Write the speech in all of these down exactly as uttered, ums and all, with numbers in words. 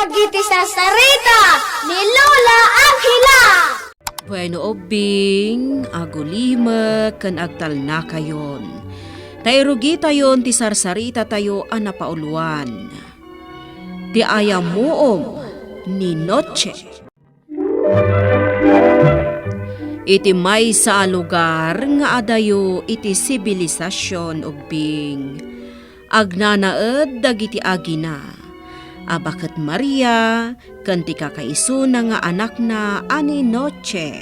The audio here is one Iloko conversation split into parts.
Dagiti sarsarita ni Lola Angela. Bueno, ubbing, agulimek ken agtalnakayon. Ta irugitayon ti sarsaritatayo a napauluan. Ti ayamuom ni Noche. Iti maysa a lugar nga adayo iti sibilisasion, ubbing, agnanaed dagiti agina a baket Maria ken ti kakaisuna nga anakna a ni Noche.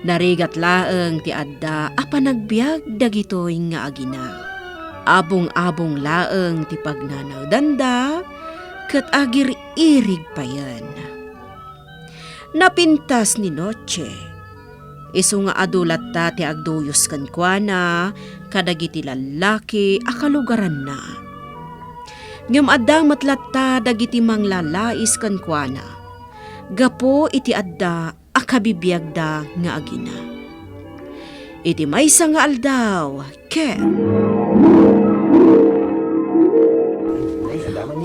Narigat laeng ti adda a panagbiag dagitoy nga agina. Abung-abung laeng ti pagnanaedanda ket agir-irig payen. Napintas ni Noche. Isu nga adu latta ti agduyos kenkuana kadagiti lallaki a kalugaranna. Ngem adda met latta dagiti manglalais kenkuana gapu iti adda a kabibiagda nga agina. Iti maysa nga aldaw, ket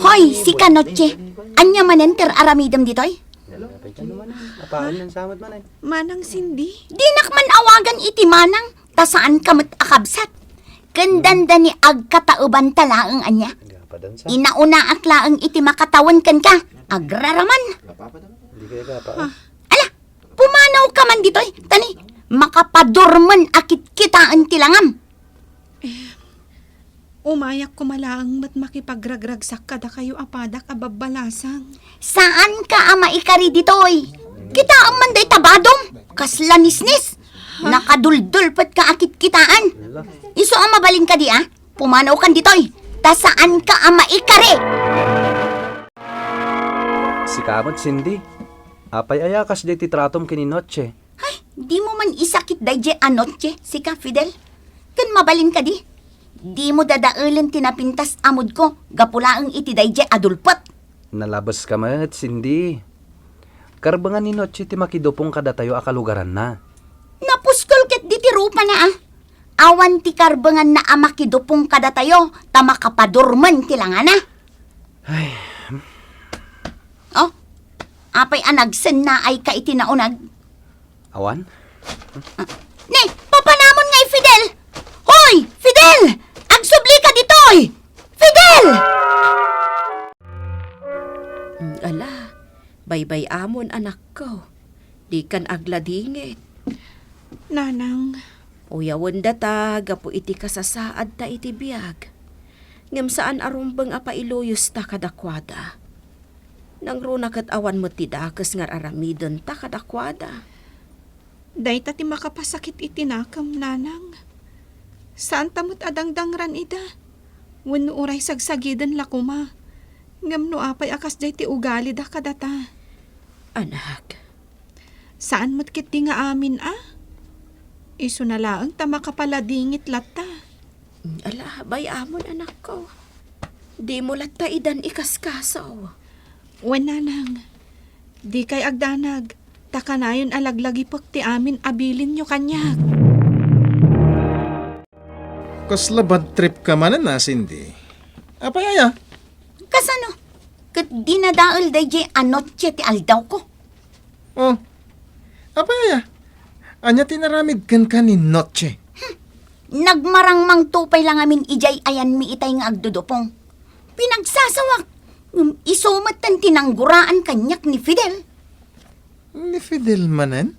Hoy, sika, Noche! Ania manen ti ar-aramidem ditoy? Apaan nan samat manen? Manang Cindy? Dinak man awagan iti manang, ta saanka met a kabsat. Ken dandani agkataebanta laeng ania. Agapadan sa. Inaunaak laeng iti makatawen kenka. Agraraman. Di kaya ka pa. Ah. Ala, pumanawka man ditoy. Tani, makapadurmen a kitkitaen ti langam. Umayak koma laeng met makipagragragsak kadakayo a padak a babbalasang. Saanka a maikari ditoy. Kitaem man dayta badom. Kasla nisnis. Ha? Nakaduldulpetka a kitkitaen. Isu a mabalin kadi a. Pumanawkan ditoy. Ta saanka a maikari. Sika met, Cindy. Apay aya kasdiay ti tratom ken ni Noche? Ay, dimo man isakit daydiay a Noche, sika, Fidel. Ken mabalin kadi, dimo dadaelen ti napintas a moodko gapu laeng iti daydiay a dulpet. Nalabeska met, Cindy. Karbengan ni Noche ti makidupong kadatayo a kalugaranna. Napuskol ketdi ti rupana, a. Awan ti karbenganna a makidupong kadatayo ta makapadurmen ti langana. Ay. Oh, apay a nagsennaayka iti naunag? Awan. Ni, papanamon nga i Fidel! Hoy, Fidel! Agsublika ditoy! Fidel! Mm, ala, baybay-amon, anakko. Dikan agladingit. Nanang. Uyawen data gapu iti kasasaadta iti biag. Ngem saan a rumbeng a pailuyosta kadakuada. Nangruna ket awan met ti dakes nga ar-aramidenta kadakuada. Dayta ti makapasakit iti nakem, Nanang. Saanta met a dangdangran ida. Wenno uray sagsagiden la koma. Ngem no apay a kasdiay ti ugalida kadata. Anak. Saan met ketdi nga amin a? Isuna laeng ta makapaladingit latta. Ala, bay-amon, anakko. Dimo latta idan ikaskaso. Wen, Nanang, dikay agdanag, ta kanayon a laglagipek ti amin a bilinyo kaniak. Kasla bad trip ka manen a, Cindy. Apay aya? Kasano? Ket dinadael daydiay a Noche ti aldawko. Oh, apay aya? Ania ti inaramid kenka ni Noche? Hmm. Nagmarangmangto pay la ngamin idiay ayanmi itay nga agdudupong. Pinagsasawak. Ngem isu metten ti nangguraan kaniak ni Fidel. Ni Fidel manen?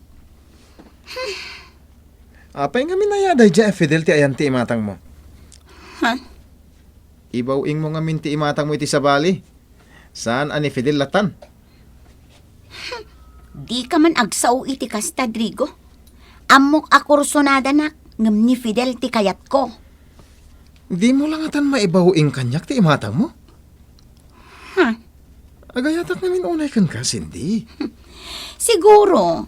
Hmm. Apay ngamin aya daydiay a Fidel ti ayan ti imatangmo? Ha? Ibaw-ingmo ngamin ti imatangmo iti sabali. Saan a ni Fidel latan? Dika man agsao iti kasta, Drigo. Ammok a kursunadanak, ngem ni Fidel ti kayatko. Dimo la ngatan maibaw-ing kaniak ti imatangmo? Ha? Agayatak ngamin unay kenka, Cindy. Siguro,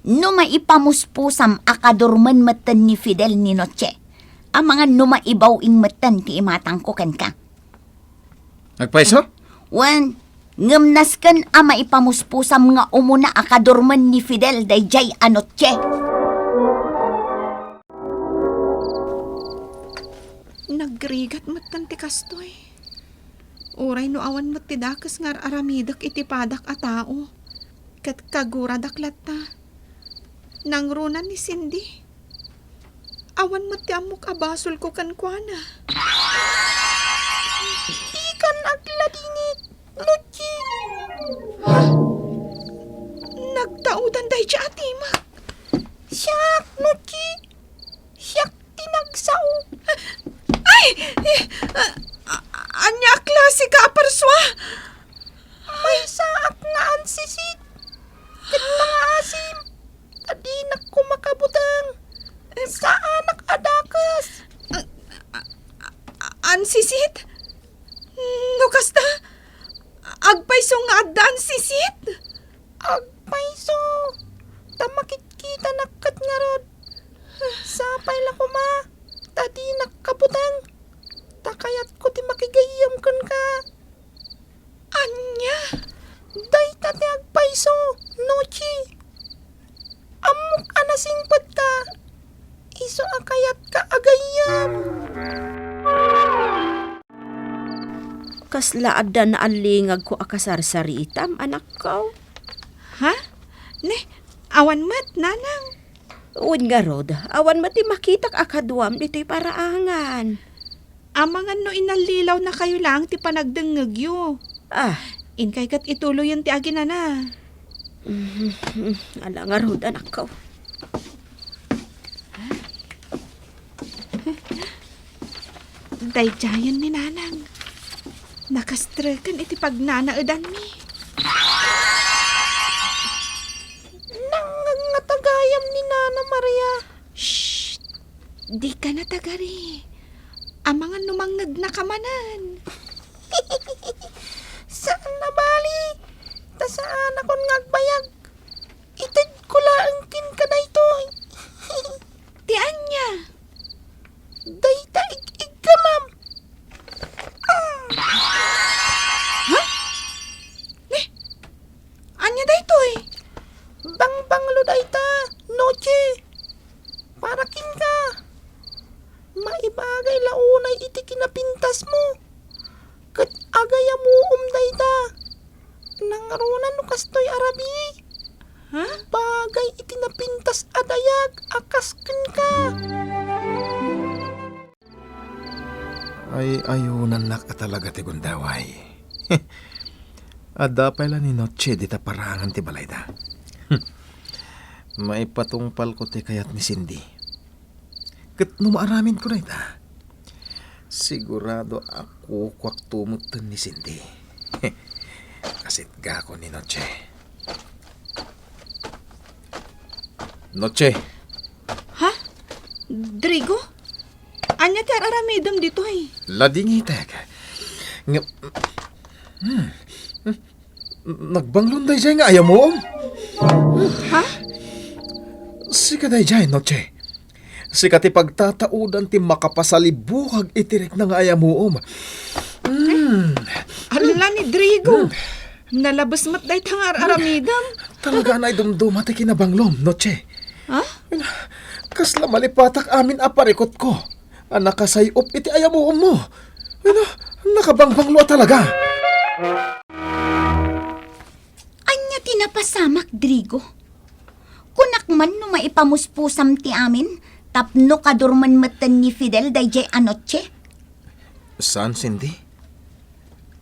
no maipamuspusam a kadurmen metten ni Fidel ni Noche, amangan no maibaw-ing metten ti imatangko kenka. Agpayso? Wen, ngem nasken a maipamuspusam nga umuna a kadurmen ni Fidel daydiay a Noche. Nagrigat metten ti kastoy. Uray no awan met ti dakes nga ar-aramidek iti padak a tao, ket kaguradak latta. Nangruna ni Cindy. Awan met ti ammok a basolko kenkuana. Dikan agladingit, Noche. Ha? Nagtaudan daydi a timek. Siak, Noche. Siak ti nagsao. Ay! Eh, a-, a-, ania a klase ka a parsua? Maysaak nga ansisit. Ket nangaasim. Ta dinak koma kabuteng. Saanak a dakes. A-, a-, a-, ansisit? No kasta, agpayso nga adda ansisit? Agpayso, ta makitkitanak ket ngarud. Sapay la koma, ta dinak kabuteng. Ta kayatko ti makigayyem kenka. Ania? Dayta ti agpayso, Noche. Ammok a nasingpetka. Isu a kayatka a gayyem. Kasla adda naallingagko a kasarsaritam, anakko? Ha? Ne, awan met, nanang. Wen ngarud, awan met ti makitak a kaduam ditoy paraangan. Amangan no inallilawnakayo laeng ti panagdengngegyo. Ah. Inkay ket ituloyen ti aginana. Mhm. Ala ngarud, anakko. Daydiayen ni Nanang. Nakastreken iti pagnanaedanmi. Nangngeg nga tagayam ni Nana Maria. Shh! Dika natagari. Amangan no mangngegna ka manen. Saan a bali. Ta saanakon nga agbayag. Itedko laeng kenka daytoy. Ti ania? Dayta ig-iggamam. Ha? Ne? Ania daytoy? Bangbanglo dayta, Noche. Para kenka. Maibagay la unay iti kinapintasmo. Ket agayamuom dayta. Nangruna no kastoy a rabii. Ha? Bagay iti napintas a dayag a kas kenka. Ay-ayunannak a talaga ti gundaway. Adda pay la ni Noche dita paraangan ti balayda. Maipatungpalko ti kayat ni Cindy. Ket no maaramidko dayta, sigurado a kukuakto metten ni Cindy. Kasitgako ni Noche. Noche! Ha? Drigo? Ania ti ar-aramidem ditoy? Ladingitek. Nga, hmm. Nagbanglon daydiay nga ayamuom? Ha? Sika daydiay, Noche. Sika ti pagtataudan ti makapasalibukag iti rikna nga ayamuom. Hmm. Ala ni Drigo. Hmm. Nalabes met dayta nga ar-aramidem. Talaga a naidumduma ti kinabanglom, Noche. Ha? Kasla malipatak amin a parikutko a nakasay-op iti ayamuommo. Ano, nakabangbanglo a talaga. Ania ti napasamak, Drigo? Kunak man no maipamuspusam ti amin tapno kadurmen metten ni Fidel daydiay a noche? Saan, Cindy?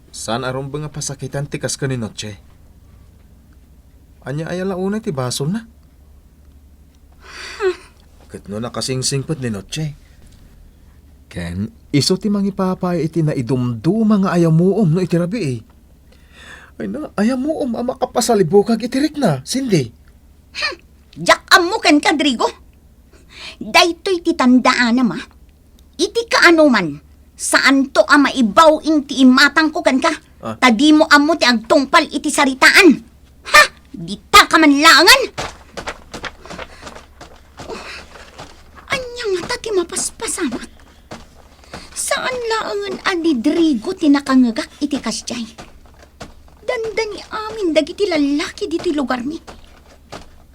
Saan a rumbeng a pasakitan ti kas ken ni Noche? Ania aya la unay ti basolna? Ket no nakasingsingpet ni Noche, ken isu ti mangipapaay iti naidumduma nga ayamuom no iti rabii. Ay na, ayamuom a makapasalibukag iti rikna, Cindy. Hmm, diak ammo kenka, Drigo. Daytoy ti tandaanam, a. Iti kaanoman, saanto a maibaw-ing ti imatangko kenka, ah, ta dimo ammo ti agtungpal iti saritaan. Ha! Dita ka man laengen! Oh, ania ngata ti mapaspasamak? Saan laengen a ni Drigo ti nakangegak iti kasdiay. Dandani amin dagiti lallaki ditoy lugarmi.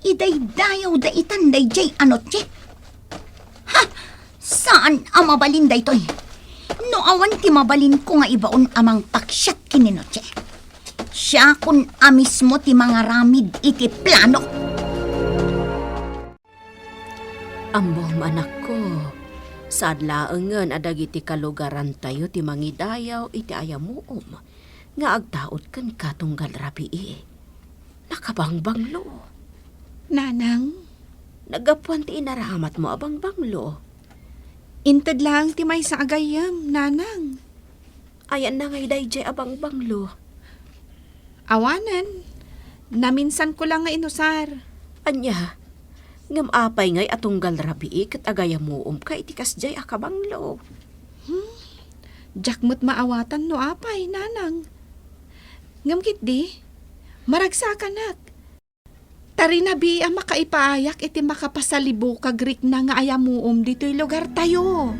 Idaydayawda itan daydiay a noche. Ha! Saan a mabalin daytoy. No Awan ti mabalinko nga ibaon a mangpaksiat ken ni Noche. Siakon a mismo ti mangaramid iti plano. Ammom, anakko, saad laengen a dagiti kalugarantayo ti mangidayaw iti ayamuom nga agtaud kenka tunggal rabii. Nakabangbanglo. Nanang? Naggapuan ti inaramatmo a bangbanglo. Inted laeng ti maysa a gayyem, Nanang. Ayanna ngay daydiay a bangbanglo? Awanen. Naminsanko lang nga inusar. Ania? Ngem apay ngay a tunggal rabii ket agayamuomka iti kasdiay a kabanglo? Hmm? Diak met maawatan no apay, Nanang. Ngem ketdi, maragsakanak. Ta rinabii a makaipaayak iti makapasalibukag rikna nga ayamuom ditoy lugartayo.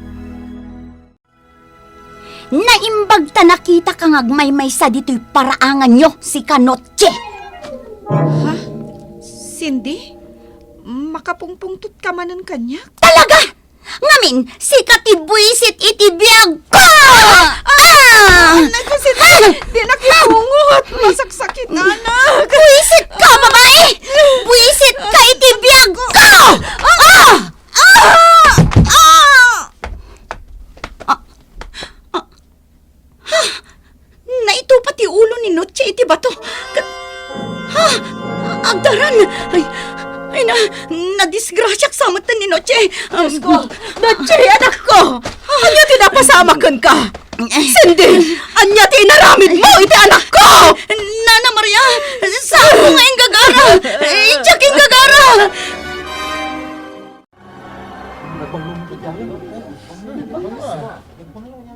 Naimbag ta nakitaka nga agmaymaysa ditoy paraanganyo, sika Noche. Ha? Cindy? Makapungpungtotka manen kaniak? Talaga! Ngamin, sika ti buisit iti biagko! Ah! Ah! Nagkasit, di nakipungot. Masaksakit, anak. Buisit ka, babae! Buisit ka iti biagko! Ah! Ah! Ah! Ah! Ah! Ha? Naitupa ti ulo ni Noche iti bato. Ket, ha? Agdaran! Ay, ay na, nadisgrasiak sa met ni Noche. Dios ko, Noche, anakko! Ania ti napasamak kenka? Cindy, ania ti inaramidmo iti anakko? Nana Maria, saan nga inggagara? Diak inggagara!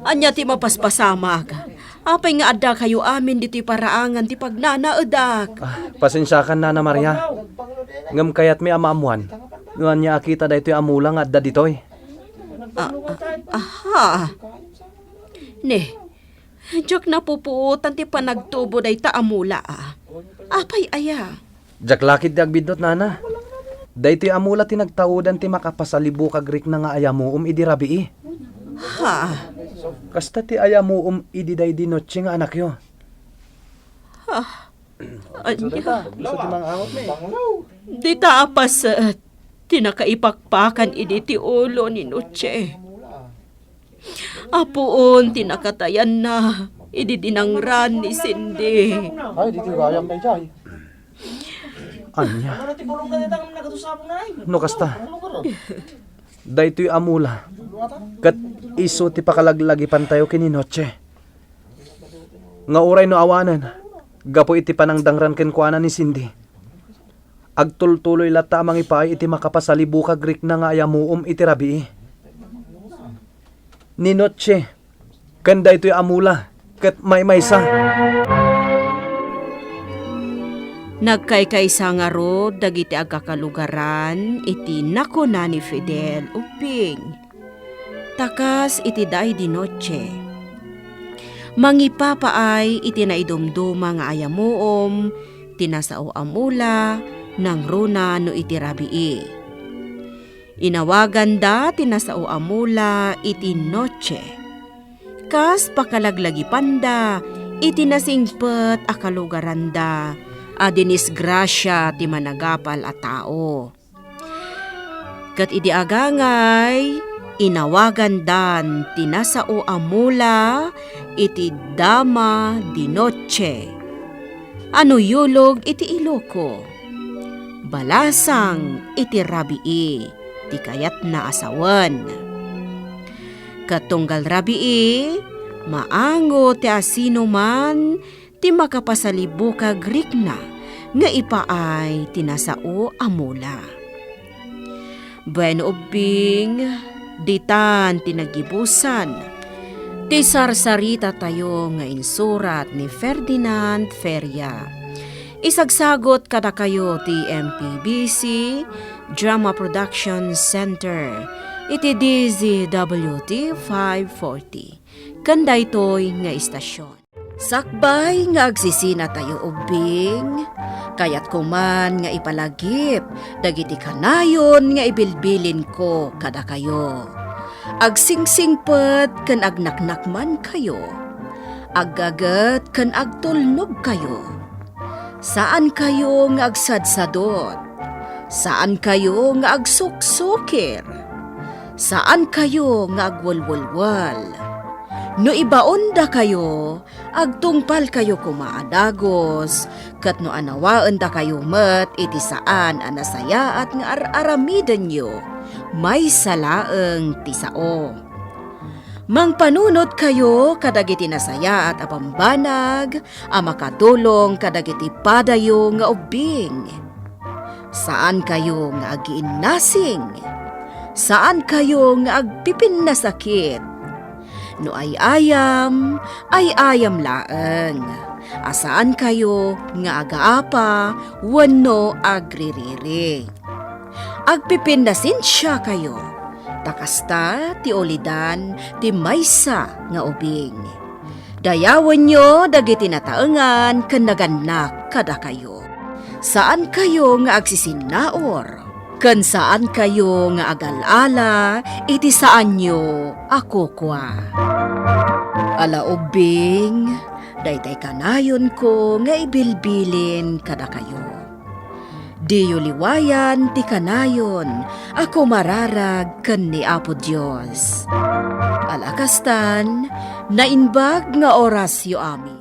Ania ti mapaspasamak? Apay nga addakayo amin ditoy paraangan ti pagnanaedak? Ah, pasensiakan, Nana Maria. Ngem kayatmi a maammuan no ania a kita daytoy a mula nga adda ditoy. Ah, ah, aha. Ne, diak napupuotan ti panagtubo dayta a mula, a. Apay aya? Diak la ketdi agbiddut, Nana. Daytoy a mula ti nagtaudan ti makapasalibukag rikna nga ayamuom idi rabii. Ha? Kasta ti ayamuom idi daydi Noche nga anakyo. Ha? Ania? Dita a paset ti nakaipakpakan idi ti ulo ni Noche. Apuon ti nakatayanna idi dinangran ni Cindy. Ay, di ti gayam daydiay. Ania? No kasta, daytoy a mula, ket isu ti pakalaglagipantayo ken ni Noche. Nga uray no awanen, gapu iti panangdangran kenkuana ni Cindy, agtultuloy latta a mangipaay iti makapasalibukag rikna nga ayamuom iti rabii. Ni Noche, ken daytoy a mula, ket maymaysa. Nagkaykaysa ngarud dagiti agkakalugaran iti nakuna ni Fidel ubbing. Ta kas iti daydi Noche, mangipapaay iti naidumduma nga ayamuom ti nasao a mula nangruna no iti rabii. Inawaganda ti nasao a mula iti Noche, kas pakalaglagipanda iti nasingpet a kalugaranda a dinisgrasia ti managapal a tao. Ket idi agangay, inawagandan ti nasao a mula iti Dama di Noche, a nuyulog iti Iloco, balasang iti rabii ti kayatna a sawen. Ket tunggal rabii, maango ti asinoman ti makapasalibukag rikna nga ipaay ti nasao a mula. Bueno, ubbing, ditan ti naggibusan ti sarsaritatayo nga insurat ni Ferdinand Feria. Isagsagot kadakayo ti M P B C Drama Production Center iti D Z W T five forty. Ken daytoy nga istasion. Sakbay nga agsisinatayo ubbing, kayatko man nga ipalagip dagiti kanayon nga ibilbilinko kadakayo. Agsingsingpet ken agnaknakmankayo. Aggaget ken agtulnogkayo. Saankayo nga agsadsadot. Saankayo nga agsuksukir. Saankayo nga agwelwelwel. No ibaondakayo, agtungpalkayo koma a dagus, ket no anawaendakayo met iti saan a nasayaat nga ar-aramidenyo, maysa laeng ti sao. Mangpanunotkayo kadagiti nasayaat a bambanag a makatulong kadagiti padayo nga ubbing. Saankayo nga agiinnasing. Saankayo nga agpipinnasakit. No ay-ayam, ay-ayam laeng. A saankayo nga agaapa wenno agririri. Agpipinnasensiakayo, ta kasta ti ulidan ti maysa nga ubing. Dayawenyo dagiti nataengan ken nagannak kadakayo. Saankayo nga agsisinnaur, ken saankayo nga agal-ala iti saanyo a kukua. Ala ubbing, daytay kanayonko nga ibilbilin kadakayo. Diyo liwayan ti kanayon a kumararag ken ni Apo Dios. Ala kastan, naimbag nga orasyo amin.